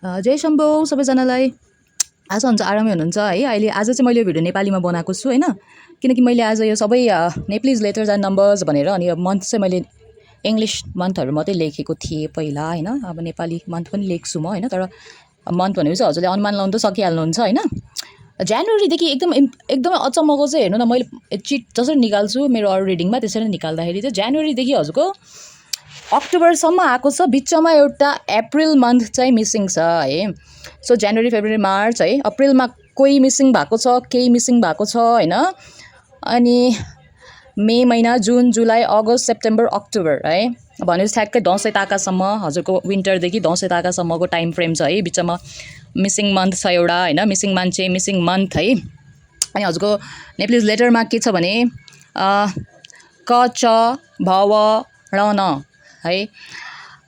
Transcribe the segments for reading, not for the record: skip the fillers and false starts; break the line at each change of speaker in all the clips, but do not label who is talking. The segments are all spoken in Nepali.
जय शम्भो सबैजनालाई। आशा हुन्छ आरामै हुनुहुन्छ है। अहिले आज चाहिँ मैले यो भिडियो नेपालीमा बनाएको छु हैन, किनकि मैले आज यो सबै नेप्लिज लेटर्स एन्ड नम्बर्स भनेर अनि मन्थ चाहिँ मैले इङ्ग्लिस मन्थहरू मात्रै लेखेको थिएँ पहिला हैन। अब नेपाली मन्थ पनि लेख्छु म हैन, तर मन्थ भनेपछि हजुरले अनुमान लाउनु त सकिहाल्नुहुन्छ हैन। जनवरीदेखि एकदमै अचम्मको चाहिँ हेर्नु न, मैले चिट जसरी निकाल्छु मेरो अरू रिडिङमा त्यसरी निकाल्दाखेरि चाहिँ जनवरीदेखि हजुरको अक्टोबरसम्म आएको छ, बिचमा एउटा अप्रिल मन्थ चाहिँ मिसिङ छ है। सो जनवरी फेब्रुअरी मार्च है, अप्रिलमा कोही मिसिङ भएको छ, केही मिसिङ भएको छ हैन। अनि मे महिना, जुन जुलाई अगस्त सेप्टेम्बर अक्टोबर है, भनेपछि ठ्याक्कै दसैँ ताकासम्म हजुरको विन्टरदेखि दसैँ ताकासम्मको टाइम फ्रेम छ है। बिचमा मिसिङ मन्थ छ एउटा हैन, मिसिङ मान्छे मिसिङ मन्थ है। अनि हजुरको नेप्लिज लेटरमा के छ भने क च भ व ण न है।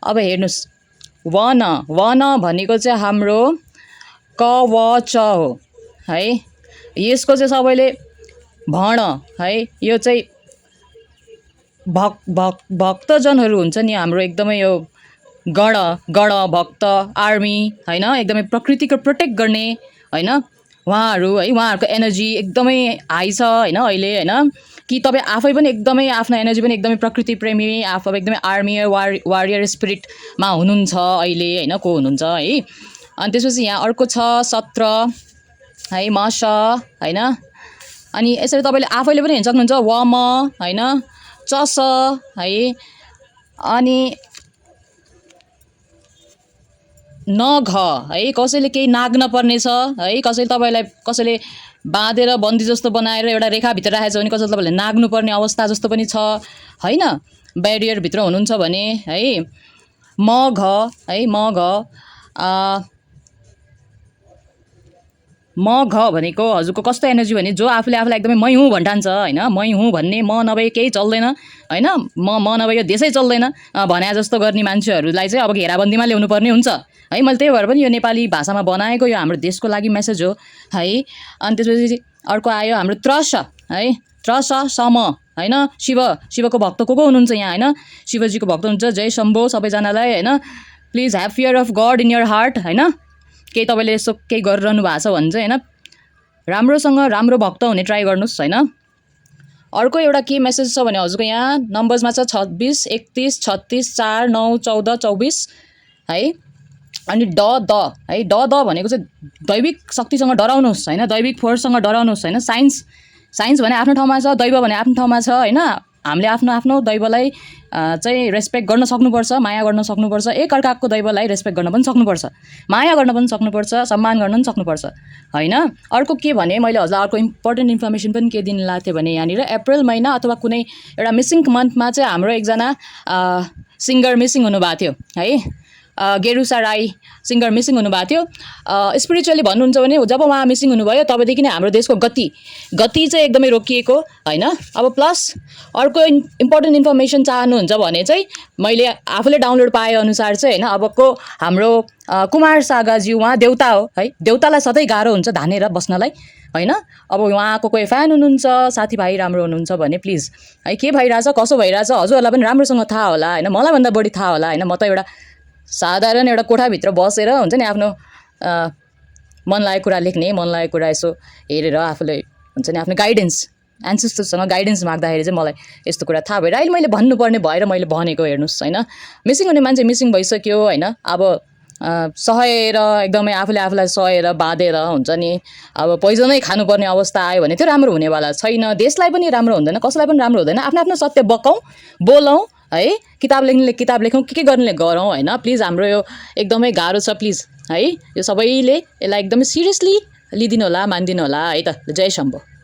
अब हेर्नुस्, वन वन भनेको चाहिँ हाम्रो क व च हो है। यसको चाहिँ सबैले भण है, यो चाहिँ भक्तजनहरू हुन्छ नि हाम्रो, एकदमै यो गण भक्त आर्मी हैन, एकदमै प्रकृतिको प्रोटेक्ट गर्ने हैन उहाँहरू है। उहाँहरूको एनर्जी एकदमै हाई छ हैन अहिले हैन, कि तपाईँ आफै पनि एकदमै आफ्नो एनर्जी पनि एकदमै प्रकृति प्रेमी, आफू एकदमै आर्मी वारियर स्पिरिटमा हुनुहुन्छ अहिले हैन, को हुनुहुन्छ है। अनि त्यसपछि यहाँ अर्को छ 17 है, मस हैन। अनि यसरी तपाईँले आफैले पनि हेर्न सक्नुहुन्छ व म हैन, चस है। अनि नघ है, कसैले केही नाग्न पर्ने छ है, कसैले तपाईँलाई कसैले बाँधेर बन्दी जस्तो बनाएर एउटा रेखाभित्र राखेको छ भने कसैले तपाईँले नाग्नुपर्ने अवस्था जस्तो पनि छ हैन, ब्यारियरभित्र हुनुहुन्छ भने है। मघ है, मघ भनेको हजुरको कस्तो एनर्जी भने जो आफूले आफूलाई एकदमै मै हुँ भन्ठान्छ हैन, मै हुँ भन्ने, म नभए केही चल्दैन हैन, म नभए यो देशै चल्दैन भने जस्तो गर्ने मान्छेहरूलाई चाहिँ अब घेराबन्दीमा ल्याउनु पर्ने हुन्छ है। मैले त्यही भएर पनि यो नेपाली भाषामा बनाएको, यो हाम्रो देशको लागि मेसेज हो है। अनि त्यसपछि अर्को आयो हाम्रो त्रस है, त्रस सम हैन। शिवको भक्त को हुनुहुन्छ यहाँ हैन, शिवजीको भक्त हुनुहुन्छ। जय शम्भो सबैजनालाई हैन। Please have fear of God in your heart हैन। केही तपाईँले यसो केही गरिरहनु भएको छ भने चाहिँ हैन, राम्रोसँग राम्रो भक्त हुने ट्राई गर्नुहोस् हैन। अर्को एउटा के मेसेज छ भने हजुरको यहाँ नम्बर्समा छ 26 31 36 4 9 14 24 है। अनि द है, द भनेको चाहिँ दैविक शक्तिसँग डराउनुहोस् हैन, दैविक फोर्ससँग डराउनुहोस् हैन। साइन्स भने आफ्नो ठाउँमा छ, दैव भने आफ्नो ठाउँमा छ हैन। हामीले आफ्नो दैवलाई चाहिँ रेस्पेक्ट गर्न सक्नुपर्छ, माया गर्न सक्नुपर्छ, एकअर्काको दैवलाई रेस्पेक्ट गर्न पनि सक्नुपर्छ, माया गर्न पनि सक्नुपर्छ, सम्मान गर्न पनि सक्नुपर्छ हैन। अर्को के भने मैले हजुरलाई अर्को इम्पोर्टेन्ट इन्फर्मेसन पनि के दिन लाग्थ्यो भने यहाँनिर अप्रिल महिना अथवा कुनै एउटा मिसिङ मन्थमा चाहिँ हाम्रो एकजना सिङ्गर मिसिङ हुनुभएको थियो है। गेरुसा राई सिङ्गर मिसिङ हुनुभएको थियो। स्पिरिचुअली भन्नुहुन्छ भने जब उहाँ मिसिङ हुनुभयो तबदेखि नै हाम्रो देशको गति चाहिँ एकदमै रोकिएको हैन। अब प्लस अर्को इम्पोर्टेन्ट इन्फर्मेसन चाहनुहुन्छ भने चाहिँ मैले आफूले डाउनलोड पाए अनुसार चाहिँ हैन, अबको हाम्रो कुमार सागाजी उहाँ देउता हो है। देउतालाई सधैँ गाह्रो हुन्छ धानेर बस्नलाई हैन। अब उहाँको कोही फ्यान हुनुहुन्छ, साथीभाइ राम्रो हुनुहुन्छ भने प्लिज है, के भइरहेछ कसो भइरहेछ हजुरहरूलाई पनि राम्रोसँग थाहा होला हैन, मलाई भन्दा बढी थाहा होला हैन। म त एउटा साधारण एउटा कोठाभित्र बसेर हुन्छ नि, आफ्नो मन लागेको कुरा लेख्ने, मन लागेको कुरा यसो हेरेर आफूले हुन्छ नि आफ्नो गाइडेन्स, एन्सेस्टर्ससँग गाइडेन्स माग्दाखेरि चाहिँ मलाई यस्तो कुरा थाहा भएर अहिले मैले भन्नुपर्ने भएर मैले भनेको। हेर्नुहोस् हैन, मिसिङ हुने मान्छे मिसिङ भइसक्यो हैन। अब सहेर एकदमै आफूले आफूलाई सहेर बाँधेर हुन्छ नि, अब पोइजनै खानुपर्ने अवस्था आयो भने त्यो राम्रो हुनेवाला छैन, देशलाई पनि राम्रो हुँदैन, कसैलाई पनि राम्रो हुँदैन। आफ्नो सत्य बकौँ, बोलौँ है, किताब लेख्नेले किताब लेखौँ, के गर्नेले गरौँ हैन। प्लिज हाम्रो यो एकदमै गाह्रो छ प्लिज है, यो सबैले यसलाई एकदमै सिरियसली लिदिनु होला, मानिदिनु होला है त। जय शम्भो।